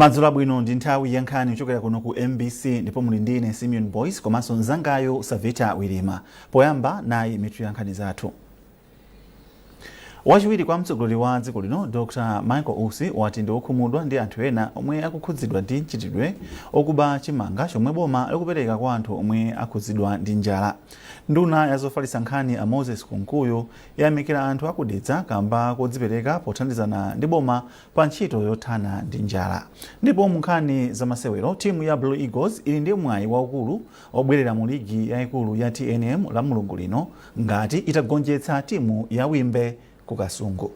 Madzulo abwino. Ndi nthawi ya nkhani kuchokera kuno ku MBC, ndipo muli ndi ine Simeon Boyce komanso mzangayo Savita Wilima. Poyamba, nayi mitu ya nkhani zathu. Wachiwiri kwa mtsogoleri wa dziko lino Dr Michael Usi wati ndi wokhumudwa ndi anthu ena omwe akukhudzidwa ndi mchitidwe okuba chimanga chomwe boma likupereka kwa anthu omwe akhudzidwa ndi njala. Nduna ya zofalitsa nkhani a Moses Kunkuyu yayamikira anthu aku Dedza kamba kodzipereka pothandizana ndi boma pa ntchito yothana ndi njala. Ndipo mu nkhani zamasewero, timu ya Blue Eagles ili ndi mwayi waukulu obwerera mu ligi yayikulu ya TNM la Mulungu lino ngati itagonjetsa timu ya Wimbe ku Kasungu.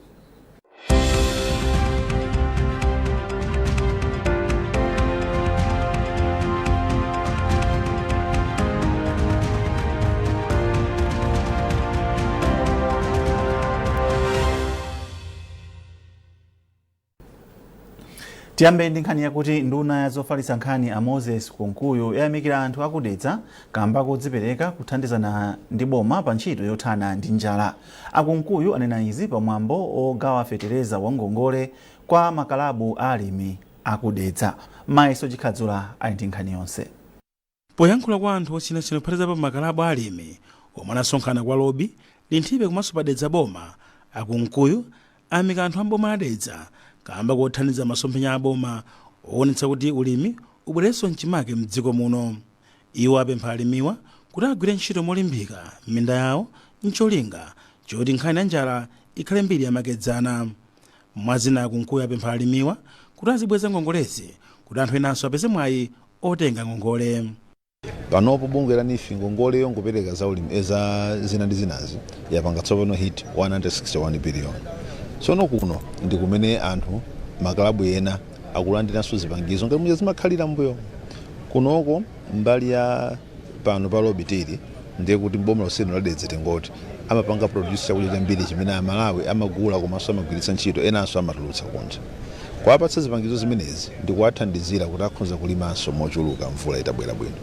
Tiyambe ndi nkhani yakuti nduna ya zofalitsa nkhani a Moses Kunkuyu yayamikira anthu aku Dedza kamba kodzipereka kuthandizana ndi boma pa ntchito yothana ndi njala. Akunkuyu anena izi pamwambo ogawa fetereza wangongole kwa makalabu a alimi aku Dedza. Mayeso Chikhadzula ali ndi nkhani yonse. Poyankhula kwa anthu osiyanasiyana kuphatikizapo makalabu a alimi omwe anasonkhana kwa Lobi, Linthipe komanso pa Dedza Boma, a Kunkuyu ayamika anthu a m'boma la Dedza kamba kothandiza masomphenya a boma owonetsa kuti ulimi ubwererenso mchimake mdziko muno. Iwo apempha alimiwa kuti agwire ntchito molimbika m'minda yawo ncholinga choti nkhani ya njala ikhale mbiri yamakedzana. Mwazina, a Kunkuyu apempha alimiwa kuti azibweza ngongolezi kuti anthu enanso apeze mwayi otenga ngongole. Panopo bungwe la NEEF, ngongole yongopereka za ulimi, za zina ndi zinazi, yapanga tsopano hit 161 billion. Tsono kuno ndi kumene anthu makalabu ena akulandiranso zipangizo ngati muja zimakhalira mbuyo. Kunoko mbali ya pano pa Lobi tili, ndiye kuti mboma lonseno la Dedza tingoti amapanga produce chakudya chambiri chimene Amalawi amagula komanso amagwiritsa ntchito, enanso amatulutsa kunja. Kuwapatsa zipangizo zimenezi ndi kuwathandizira kuti akhoza kulimanso mochuluka mvula itabwera bwino.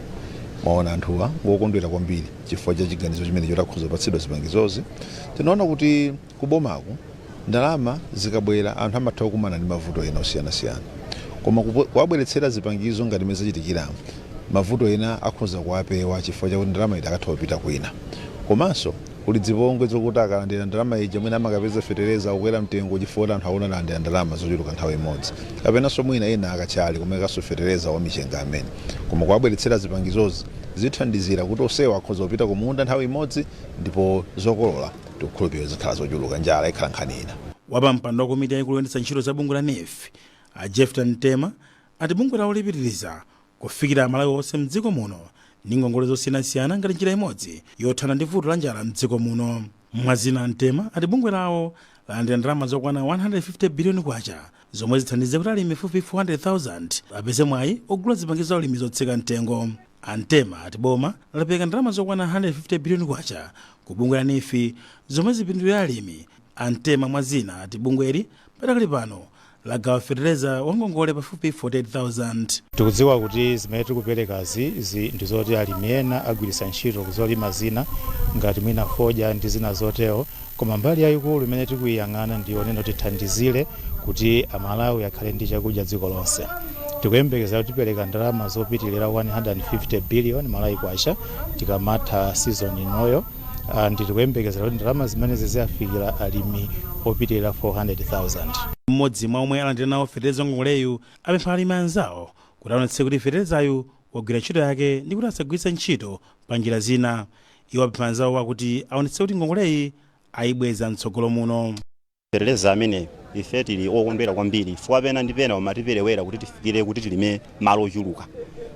Mwaona anthuwa ngokondwera kwambiri chifukwa cha chiganizo chimene choti akhoza kupatsidwa zipangizozi. Tinaona kuti kubomaku ndalama zikabwera anthu amatha kukumana ndi mavuto ena osiyanasiyana, koma kuwabweretsera zipangizo ngati mmene zachitikiramo, mavuto ena akhoza kuwapewa chifukwa chakuti ndalama idakatha kupita kwina. Komanso kuli dzipongwe zokuti akalandira ndalama ija mwina amakapeza fetereza akukwera mtengo chifukwa kuti anthu akuona alandira ndalama zochuluka nthawi imodzi, kapenanso mwina ena akachali kumaikaso fetereza wa michenga amene. Koma kuwabweretsera zipangizozi zithandizira kuti onsewa akhoza kupita kumunda nthawi imodzi, ndipo zokolola tikukhulupirira zikhala zochuluka, njala ikhala nkhani ina. Wapampando wa komiti yayikulu yoyendetsa ntchito za bungwe la NEEF a Jefta Mtema ati bungwe lawo lipitiriza kufikira Amalawi onse mdziko muno ndi ngongole zosiyanasiyana ngati njira imodzi yothana ndi vuto la njala mdziko muno. Mwazina, Mtema ati bungwe lawo lalandira ndalama zokwana 150 biliyoni kwacha zomwe zithandize kuti alimi fupi 400,000 apeze mwayi ogula zipangizo za ulimi zotsika mtengo. A Mtema ati boma lapereka ndalama zokwana 150 biliyoni kwacha ku bungwe la NEEF zomwe zipindulire alimi. A Mtema mwazina ati bungweli padakali pano lagawa fetereza wa ngongole pafupi 48,000. Tikudziwa kuti zimene tikuperekazi ndizoti alimi ena agwiritsa ntchito kuzolima zina ngati mwina fodya ndi zina zotero, koma mbali yayikulu imene tikuyiyang'ana ndiyonena tithandizire kuti Amalawi akhale ndi chakudya dziko lonse. Tikuyembekeza kuti tipereka ndalama zopitilira 150 billion Malawi kwacha tikamatha season inoyo, ndi tikuyembekezera kuti ndalama zimenezi ziyafikira alimi opitilira 400,000. Mmodzi mwa omwe alandira nawo fetereza ngongoleyu apempha alimi anzawo kuti aonetse kuti feterezayu wagwira ntchito yake ndi kuti asagwiritse ntchito pa njira zina. Iwo apempha anzawo kuti aonetse kuti ngongoleyi ayibweza mtsogolo muno. Fetereza amene ife tili okondwera kwambiri chifukwa pena ndi pena umatiperewera kuti tifikire kuti tilime malo ochuluka,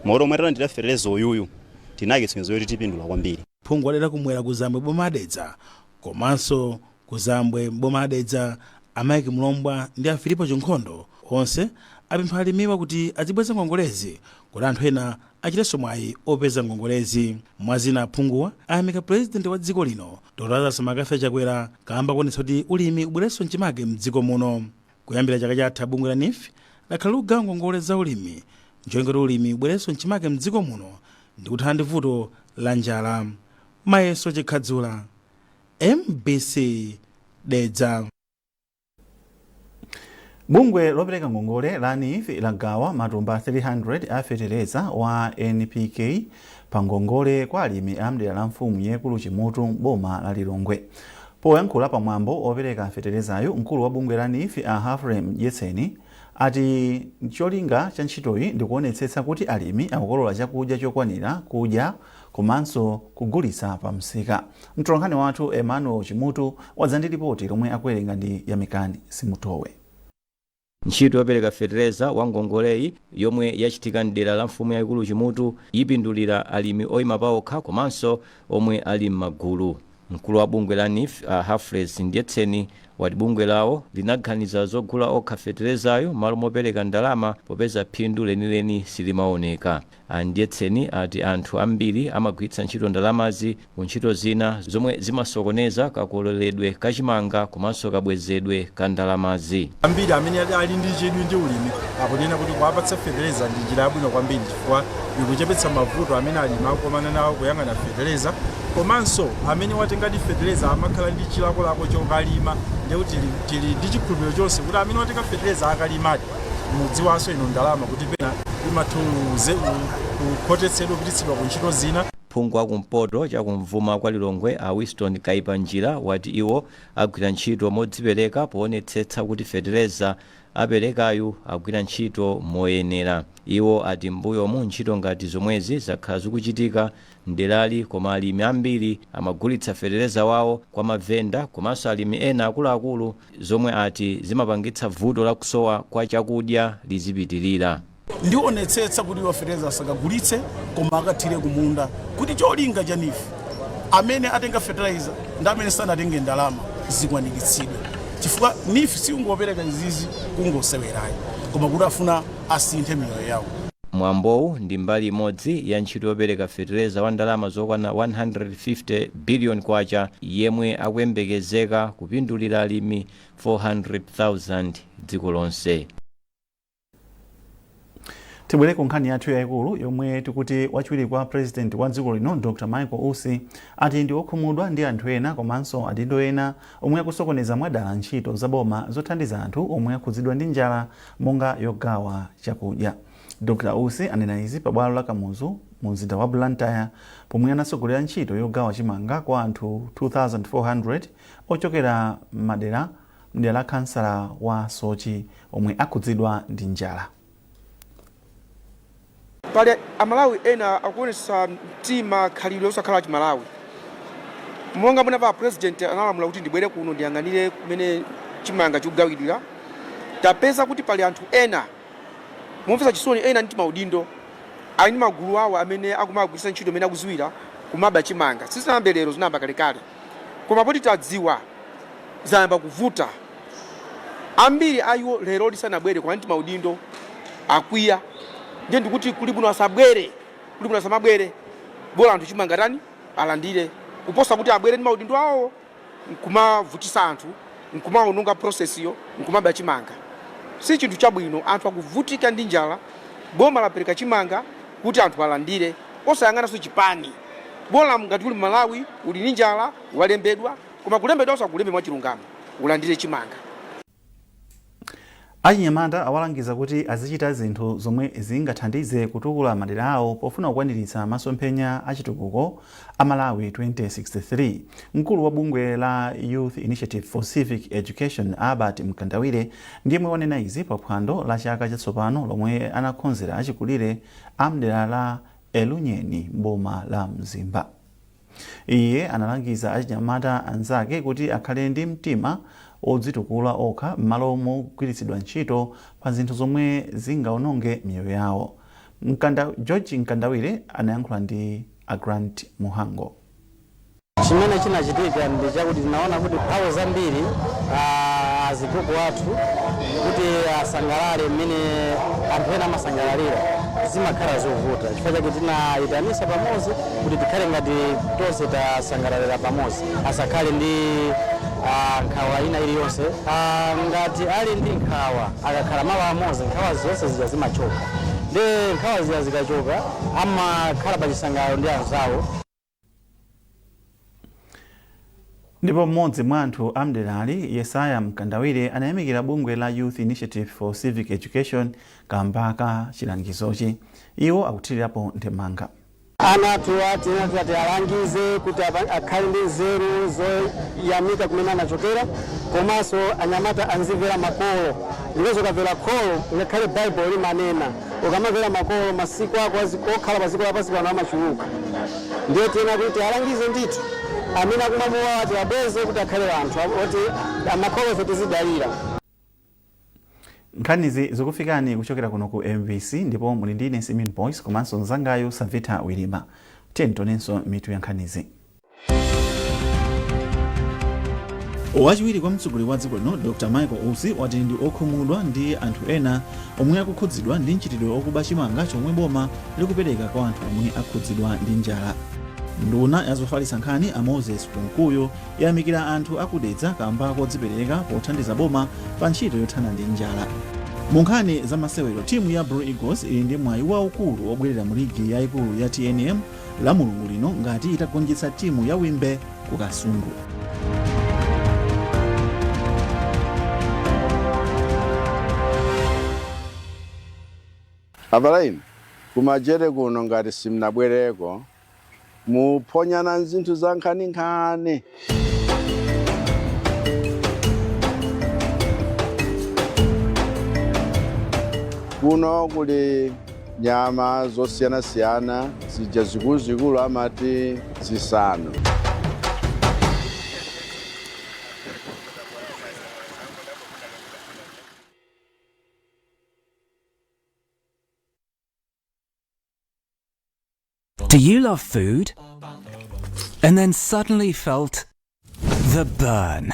moti omwe talandira fetereza uyuyu tinake tsimikizo yoti tipindula kwambiri. Phungu wadera kumwera kuzambwe boma la Dedza komanso kuzambwe boma la Dedza a Mike Mlombwa ndi a Filipo Chinkhondo onse apempha alimiwa kuti azibweza ngongolezi kuti anthu ena achitenso mwayi opeza ngongolezi. Mwazina, aphunguwa ayamika Purezidenti wa dziko lino Dr Lazarus McCarthy Chakwera kamba kuonetsa kuti ulimi ubwerenso mchimake mdziko muno. Kuyambira chaka chatha, bungwe la NEEF lakhala likugawa ngongole za ulimi ncholinga kuti ulimi ubwerenso mchimake mdziko muno ndi kuthana ndi vuto la njala. Mayeso Chikhadzula, MBC, Dedza. Bungwe lopereka ngongole la NEEF lagawa matumba 300 a fetereza wa NPK pa ngongole kwa alimi a mdera la mfumu yaikulu Chimutu, boma la Lilongwe. Poyankhula pamwambo opereka feterezayo, mkulu wa bungwe la NEEF a Humphrey Mdyetseni ati cholinga cha ntchitoyi ndikuonetsetsa kuti alimi akukolola chakudya chokwanira kudya komanso kugulitsa pa msika. Mtolankhani wathu Emmanuel Chimutu wadza ndi ripoti lomwe akuwerenga ndi Yamikani Simutowe. Ntchito yopereka fetereza wa ngongoleyi yomwe yachitika mdera la mfumu yayikulu Chimutu ipindulira alimi oyima paokha komanso omwe ali m'magulu. Mkulu wa bungwe la NEEF a Humphrey Mdyetseni wati bungwe lawo linaganiza zogula okha feterezayo malo mopereka ndalama popeza phindu lenileni silimaoneka. A Mdyetseni ati anthu ambiri amagwiritsa ntchito ndalamazi ku ntchito zina zomwe zimasokoneza kakololedwe kachimanga komanso kabwezedwe ka ndalamazi. Ambiri amene ali ndi chidwi ndi ulimi akunena kuti kuwapatsa fetereza ndi njira yabwino kwambiri chifukwa ikuchepetsa mavuto amene alimi akukumana nawo kuyang'ana fetereza, komanso amene watengadi fetereza amakhala ndi chilakolako chokalima. Ndekuti tili ndi chikhulupiriro chonse kuti amene watenga fetereza akalimadi. Mudziwanso ino ndalama kuti pena imatha kukhotetsedwa, kupititsidwa ku ntchito zina. Phungu wakumpoto chakumvuma kwa Lilongwe a Winston Kaipanjira wati iwo agwira ntchito modzipereka poonetsetsa kuti fetereza aperekayu agwira ntchito moyenera. Iwo ati m'mbuyomu ntchito ngati zomwezi zakhala zikuchitika mderali, koma alimi ambiri amagulitsa fetereza wawo kwa mavenda komanso alimi ena akuluakulu, zomwe ati zimapangitsa vuto la kusowa kwa chakudya lizipitirira. Ndionetsetsa kuti wa fetereza asakagulitse koma akathire kumunda, kuti cholinga cha NEEF, amene atenga fertilizer ndi amene sanatenge ndalama, zikwaniritsidwe, chifukwa NEEF sikungopereka izizi kungosewerayi, koma kuti afuna asinthe miyoyo yawo. Mwambowu ndi mbali imodzi ya ntchito yopereka fetereza wa ndalama zokwana 150 billion kwacha yemwe akuyembekezeka kupindulira alimi 400,000 dziko lonse. Tibwere ku nkhani yathu yayikulu yomwe tikuti wachiwiri kwa President wa dziko lino Dr Michael Usi ati ndi okhumudwa ndi anthu ena komanso adindo ena omwe akusokoneza mwadala ntchito za boma zothandiza anthu omwe akhudzidwa ndi njala, monga yogawa chakudya. Dr Usi anena izi pabwalo la Kamuzu mu mzinda wa Blantyre pomwe anatsogolera ntchito yogawa chimanga kwa anthu 2400 ochokera madera mdera la khansala wa Soche omwe akhudzidwa ndi njala. Pali Amalawi ena akuonetsa mtima, khalidwe osakhala Chimalawi. Monga munamva, President analamula kuti ndibwere kuno ndiyang'anire kumene chimanga chikugawidwira. Tapeza kuti pali anthu ena, momvetsa chisoni, ena ndi maudindo, ali ndi magulu awo amene akumagwiritsa ntchito amene akuziwira kumaba chimanga. Sizinayambe lero, zinayamba kalekale, koma poti tadziwa zayamba kuvuta. Ambiri a iwo lero lisanabwere, koma ndi maudindo akwiya. Ndiye ndikuti kuli bwino asabwere, kuli bwino asamabwere, bola anthu chimanga tani alandire, kuposa kuti abwere ndi maudindo awo nkumavutisa anthu, nkumaononga process yo, nkumaba chimanga. Si chinthu chabwino. Anthu akuvutika ndi njala, boma lapereka chimanga kuti anthu alandire, osayang'ananso chipani. Bola ngati uli Malawi, uli ndi njala, walembedwa, koma kulembedwa usakulembe mwachilungamo, ulandire chimanga. Achinyamata awalangiza kuti azichita zinthu zomwe zingathandize kutukula madera awo pofuna kukwaniritsa masomphenya achitukuko a Malawi 2063. Mkulu wa bungwe la Youth Initiative for Civic Education Albert Mkandawire ndiyemwe wanena izi pa phwando la chaka chatsopano lomwe anakonzera achikulire a mdera la Elunyeni, boma la Mzimba. Iye analangiza achinyamata anzake kuti akhale ndi mtima wodzitukula okha m'malo mogwiritsidwa ntchito pa zinthu zomwe zingaononge miyoyo yawo. George Mkandawire anayankhula ndi a Grant Muhango. Chimene chinachitika ndi chakuti tinaona kuti nthawi zambiri azikuku athu kuti asangalale mmene anthu ena amasangalalira zimakhala zovuta. Chifukwa chake tinayitanisa pamodzi kuti tikhale ngati tonse tasangalalira pamodzi, asakhale ndi nkhawa ina iliyonse. Ngati ali ndi nkhawa, akakhala malo amodzi nkhawa zonse zija zimachoka, ndi nkhawa zija zikachoka amakhala pachisangalalo ndi anzawo. Ndipo mmodzi mwa anthu amderali, Yesaya Mkandawire, anayamikira bungwe la Youth Initiative for Civic Education kamba ka chilangizochi. Iwo akuthirirapo ndemanga. Ana athu tiyenera tialangize kuti akhale ndi nzeru zoyamika kumene anachokera, komanso anyamata anzimvera makolo, ndiponso ukamvera kholo, ngakhale Baibulo limanena, ukamamvera makolo masiku ako okhala pa dziko lapansi pano amachuluka. Ndiye tiyenera kuti tialangize ndithu amene akumwa mowa, tiwabweze kuti akhale anthu oti makolo ife tizidalira. Nkhanizi zikufikani kuchokera kuno ku MBC, ndipo muli ndi ine Simeon Boyce komanso mzangayo Savita Wilima. Tiyeni tionenso mitu ya nkhanizi. Wachiwiri kwa mtsogoleri wa dziko lino Dr Michael Usi wati ndi okhumudwa ndi anthu ena omwe akukhudzidwa ndi mchitidwe okuba chimanga chomwe boma likupereka kwa anthu omwe akhudzidwa ndi njala. Nduna ya zofalitsa nkhani a Moses Kunkuyu yayamikira anthu aku Dedza kamba kodzipereka pothandiza boma pa ntchito yothana ndi njala. Mu nkhani za masewero, timu ya Blue Eagles ili ndi mwayi waukulu wobwerera mu ligi yayikulu ya TNM la Mulungu lino ngati itagonjetsa timu ya Wimbe ku Kasungu. Abale inu, kumajere kuno ngati simnabwereko, muphonyana zinthu za nkhaninkhani. Kuno kuli nyama zosiyanasiyana, zija zikuluzikulu amati zisanu. Do you love food? And then suddenly felt the burn.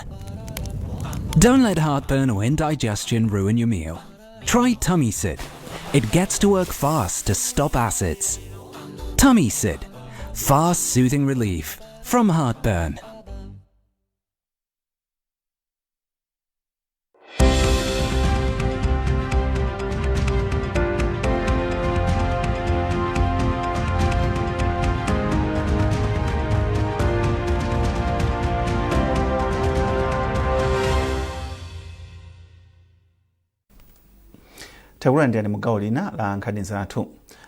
Don't let heartburn or indigestion ruin your meal. Try Tummy Sid. It gets to work fast to stop acids. Tummy Sid. Fast soothing relief from heartburn. Takulandirani mu gawo lina la nkhani zathu.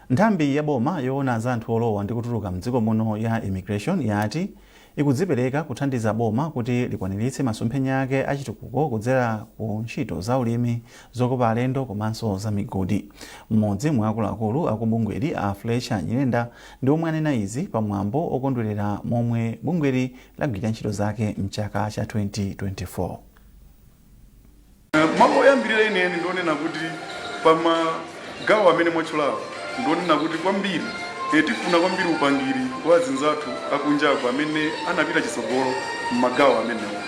Nthambi ya boma yoona za anthu olowa ndi kutuluka mdziko muno ya Immigration yati ikudzipereka kuthandiza boma kuti likwaniritse masomphenya ake achitukuko kudzera ku ntchito za ulimi, zokopa alendo komanso za migodi. Mmodzi mwa akuluakulu aku bungweli a Fletcher Nyirenda ndi omwe anena izi pamwambo okondwerera momwe bungweli lagwirira ntchito zake mchaka cha 2024. Malo oyambirira enieni ndionena kuti pamagawo amene mwatchulawo, ndionena kuti kwambiri tifuna kwambiri upangiri wa azinzathu akunjako amene anapita chitsogolo mmagawo amenewo.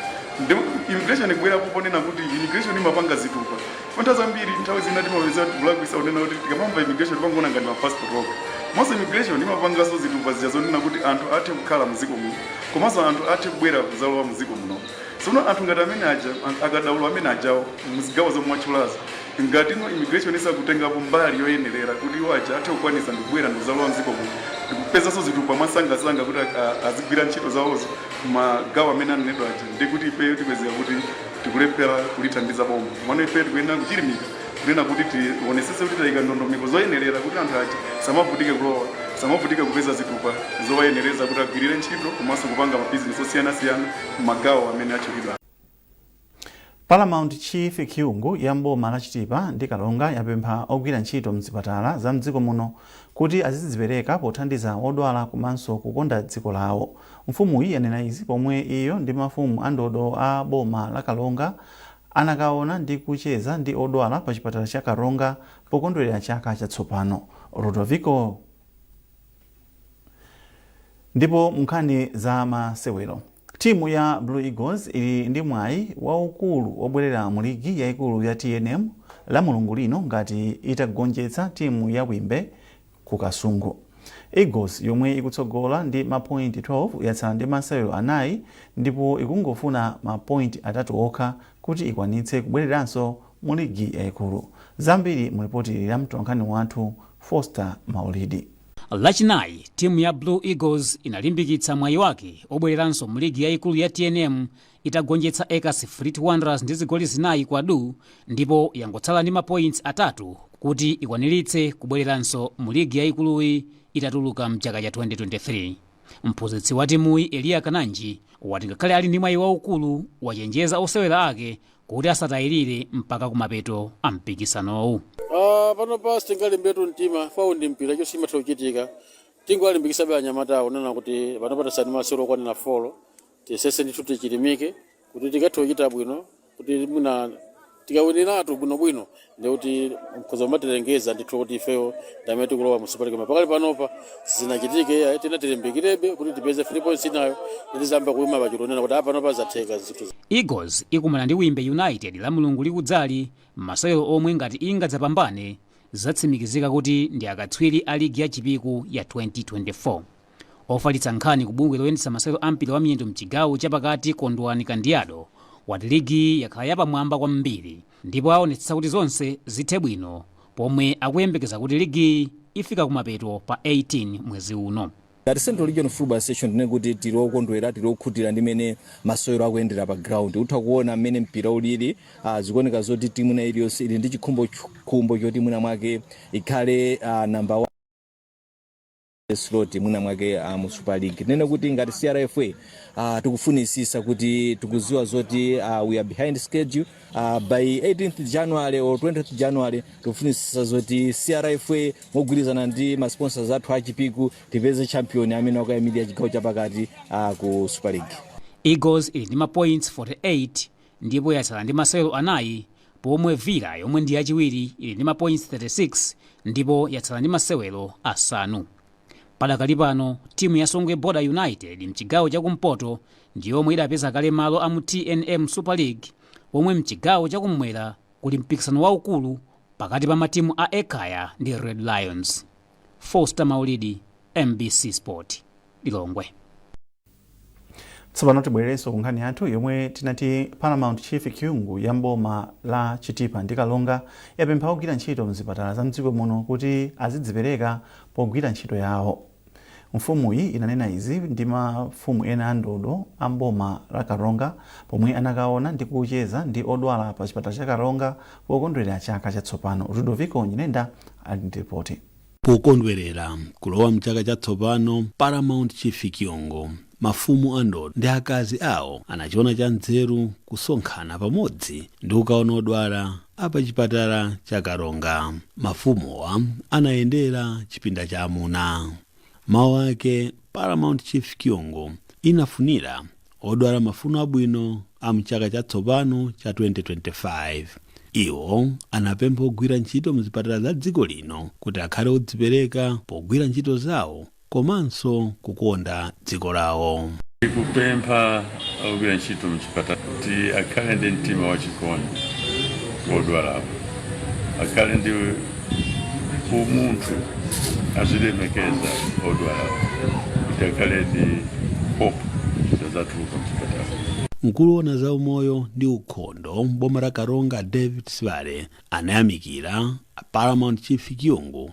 Ndi immigration ikubwerapo ponena kuti immigration imapanga zitupa. Nthawi zambiri, nthawi zina timapeza kulakwisa kunena kuti tikamamva immigration timangoona ngati ma passport okha. Komanso immigration imapanganso zitupa zija zonena kuti anthu athe kukhala mdziko muno, komanso anthu athe kubwera kudzalowa mdziko muno. Tsono anthu ngati amene aja, akadaulo amene ajawo mzigawo zomwe mwatchulazo, ngati ino immigration isakutengapo mbali yoyenerera kuti iwo aja athe kukwanisa ndikubwera ndikuzalowa mdziko muno ndikupezanso zitupa mwasangasanga kuti azigwira ntchito zawozo magawo amene anenedwa aja, ndikuti ifeyo tipezeka kuti tikulephera kulithandiza boma. Mano ifeyo tikuyenera kuchilimika kunena kuti tionesese kuti tayika ndondomeko zoyenerera kuti anthu aja samavutike kulowa, samavutike kupeza zitupa zowayenereza kuti agwirire ntchito komanso kupanga mabizinesi osiyanasiyana m'magawo amene atchulidwa. Paramount Chief Kyungu ya m'boma la Chitipa ndi Karonga yapempha ogwira ntchito mzipatala za mdziko muno kuti azidzipereka pothandiza odwala komanso kukonda dziko lawo. Mfumuyi yanena izi pomwe iyo ndi mafumu a ndodo a boma la Karonga anakaona ndi kucheza ndi odwala pa chipatala cha Karonga pokondwerera chaka chatsopano. Rodoviko. Ndipo munkhani za masewero, timu ya Blue Eagles ili ndi mwayi waukulu wobwerera mu ligi yayikulu ya TNM la Mulungu lino ngati itagonjetsa timu ya Wimbe ku Kasungu. Eagles yomwe ikutsogola ndi mapointi 12 yatsala ndi masewero anayi ndipo ikungofuna mapointi 3 okha kuti ikwanitse kubwereranso mu ligi yayikulu. Zambiri mu lipoti ili la mtolankhani wathu Foster Maulidi. Lachinayi timu ya Blue Eagles inalimbikitsa mwayi wake obwereranso mu ligi yayikulu ya TNM itagonjetsa Ekas Fleet Wanderers ndi zigoli 4 kwa du, ndipo yangotsala ndi mapoints 3 kuti ikwaniritse kubwereranso mu ligi yayikuluyi itatuluka mchaka cha 2023. Mphunzitsi wa timuyi Eliya Kananji wati ngakhale ali ndi mwayi waukulu, wachenjeza osewera ake kuti asatayirire mpaka kumapeto a mpikisanowu. Panopa sitingalimbetu mtima fawo ndi mpira, cho simatha kuchitika. Tingowalimbikitsabe anyamatawo nena kuti panopa tasani masewero okwanira 4, tiyesese ndithu, tichilimike kuti tikathe kuchita bwino, kuti mwina tikawiniratu bwinobwino ndikuti mkhoza kumatilengeza ndithu kuti ifeyo ndamene tikulowa mu Super League. Pakali panopa sizinachitike ayi, tina tilimbikirebe kuti tipeze 3 points inayo, tizamba kuyima pachulu nena kuti panopa zatheka zinthu. Eagles ikumana ndi Wimbe United la Mulungu likudzali, masewero omwe ngati ingadzapambane zatsimikizika kuti ndi akatswiri a ligi ya Chipiku ya 2024. Ofalitsa nkhani ku bungwe loyendetsa masewero a mpira wa miyendo mchigawo chapakati Kondwani Kandiado wati ligi yakhala yapamwamba kwambiri ndipo aonetsetsa kuti zonse zithe bwino, pomwe akuyembekeza kuti ligi ifika kumapeto pa 18 mwezi uno. Ngati Central Region Football Association, tinene kuti tili okondwera, tili okhutira ndi mmene masewero akuyendera pa ground. Utha kuona mmene mpira ulili, zikuoneka zoti timu ina iliyonse ili ndi chikhumbokhumbo choti mwina mwake ikhale number 1 slot mwina mwake mu Super League. Tinene kuti ngati CRFA tikufunisisa kuti tikuziwa zoti we are behind schedule. By 18th January or 20th January tikufunisisa zoti CRFA mogwirizana ndi ma sponsors athu achipiku tipeze champion amene akuyimirira chigawo chapakati ku Super League. Eagles ili ndi ma points 48 ndipo yatsala ndi masewero 4, pomwe Villa yomwe ndi yachiwiri ili ndi ma points 36 ndipo yatsala ndi masewero 5. Padakali pano timu ya Songwe Border United mchigawo chakumpoto ndi yomwe idapeza kale malo a mu TNM Super League, pomwe mchigawo chakummwera kuli mpikisano waukulu pakati pa matimu a Ekhaya ndi Red Lions. Foster Maulidi, MBC Sport, Lilongwe. Tsopano tibwererenso ku nkhani yathu yomwe tinati Paramount Chief Kyungu ya mboma la Chitipa ndi Karonga yapempha ogwira ntchito mzipatala za mdziko muno kuti azidzipereka pogwira ntchito yawo. Mfumuyi inanena izi ndi mafumu ena a ndodo a mboma la Karonga pomwe anakaona ndi kucheza ndi odwala pa chipatala cha Karonga pokondwerera chaka chatsopano. Rudoviko Nyirenda ali ndi ripoti. Pokondwerera kulowa mchaka chatsopano, Paramount Chief Kyungu, mafumu a ndodo ndi akazi awo anachiona cha nzeru kusonkhana pamodzi ndi kukaona odwala apa chipatala cha Karonga. Mafumuwa anayendera chipinda cha amuna. Mawu ake, Paramount Chief Kyungu inafunira odwala mafuno abwino a mchaka chatsopano cha 2025. Iwo anapempha ogwira ntchito mzipatala za dziko lino kuti akhale odzipereka pogwira ntchito zawo komanso kukonda dziko lawo. Tikupempha ogwira ntchito mchipatala kuti akhale ndi mtima wachikondi wodwalapo, akhale ndi umunthu, azilemekeza odwalapo kuti akhale ndi hope zazatuluka mchipatala. Mkulu woona za umoyo ndi ukhondo boma la Karonga David Sibale anayamikira Paramount Chief Kyungu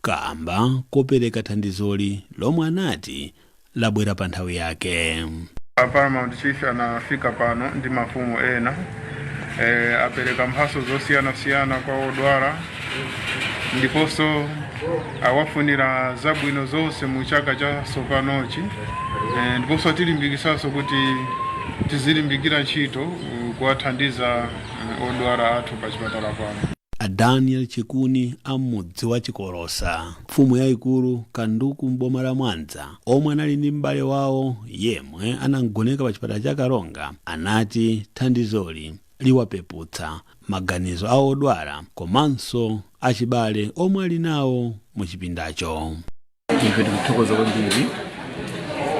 kamba kopereka thandizoli lomwe anati labwera pa nthawi yake. Paramount Chief anafika pano ndi mafumu ena, apereka mphaso zosiyanasiyana kwa odwala ndiponso awafunira zabwino zonse mu chaka cha tsopanochi, ndiponso tilimbikisanso kuti tizilimbikira ntchito kuwathandiza odwala athu pa chipatala pano. A Daniel Chikuni a mudzi wa Chikolosa, mfumu yayikulu Kanduku mboma la Mwanza, omwe anali ndi m'bale wawo yemwe anamgoneka pa chipatala cha Karonga, anati thandizoli liwapeputsa maganizo a odwala komanso achibale omwe ali nawo mu chipindacho. Ife tikuthokoza kwambiri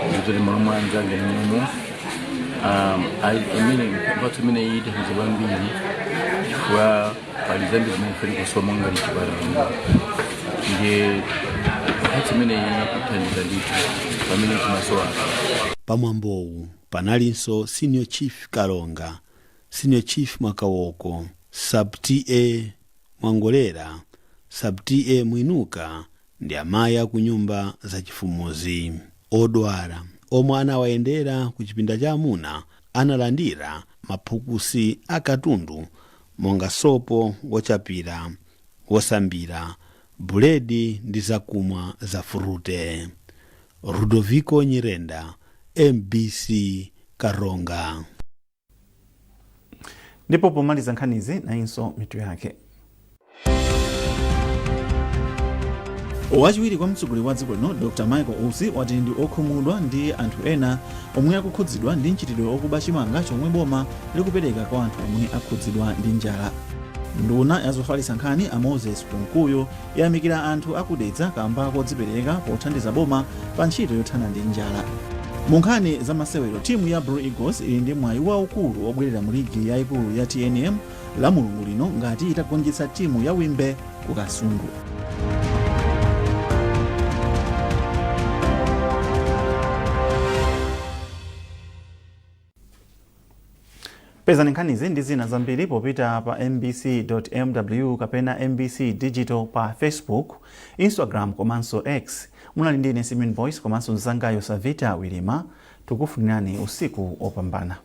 ndikuti malo mwa anzanga muno imene mphatso imene iyi ithandiza kwambiri chifukwa pali zambiri zimene ife tikusoma ngati chipatala, ndiye mphatso imene iyi ithandiza ndithu pamene timasowa. Pamwambowu panalinso Senior Chief Kalonga, Senior Chief Mwakawoko, Sub TA Mwangolera, Sub TA Mwinuka Ndi amayi akunyumba zachifumuzi. Odwala omwe anawayendera ku chipinda cha amuna analandira maphukusi a katundu monga sopo wochapira, wosambira, buledi ndi zakumwa za furute. Rudoviko Nyirenda, MBC, Karonga. Ndipo pomaliza nkhanizi, nayinso mitu yake. Wachiwiri kwa mtsogoleri wa dziko lino Dr Michael Usi wati ndi okhumudwa ndi anthu ena omwe akukhudzidwa ndi mchitidwe okuba chimanga chomwe boma likupereka kwa anthu omwe akhudzidwa ndi njala. Nduna ya zofalitsa nkhani a Moses Kunkuyu yayamikira anthu aku Dedza kamba kodzipereka pothandiza boma pa ntchito yothana ndi njala. Mu nkhani za masewero, timu ya Blue Eagles ili ndi mwayi waukulu wobwerera mu ligi yayikulu ya TNM la Mulungu lino ngati itagonjetsa timu ya Wimbe ku Kasungu. Pezani nkhanizi ndi zina zambiri popita pa mbc.mw kapena MBC Digital pa Facebook, Instagram komanso X. Munali ndi ine Simeon Voice komanso mzangayo Savita Wilima. Tikufunirani usiku opambana.